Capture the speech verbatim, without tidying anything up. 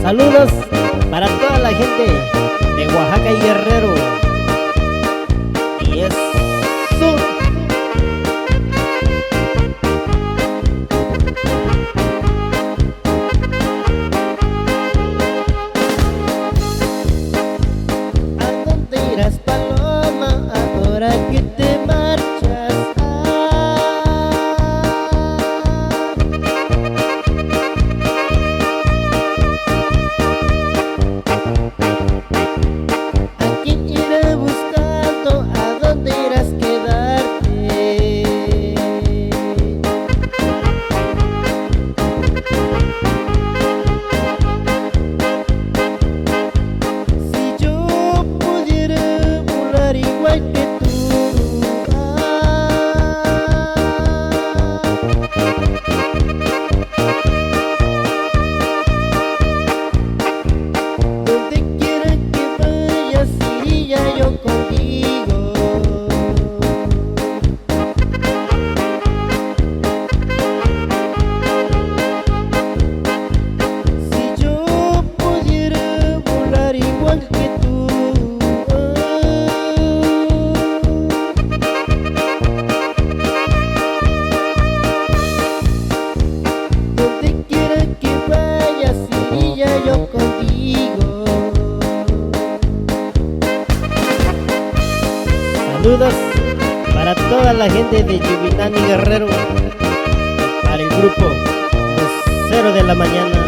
Saludos para toda la gente de Oaxaca y Guerrero. Y es su ¿A dónde irás, paloma, ahora que te marchas? Ah. ¿A quién irás buscando? ¿A dónde irás quedarte? Si yo pudiera volar igual que tú, ah, donde quiera que vayas, iría yo contigo. Si yo pudiera volar igual que tú, donde quiera que vayas, iría yo contigo. Saludos para toda la gente de Yucatán y Guerrero, para el grupo Lucero de la Mañana.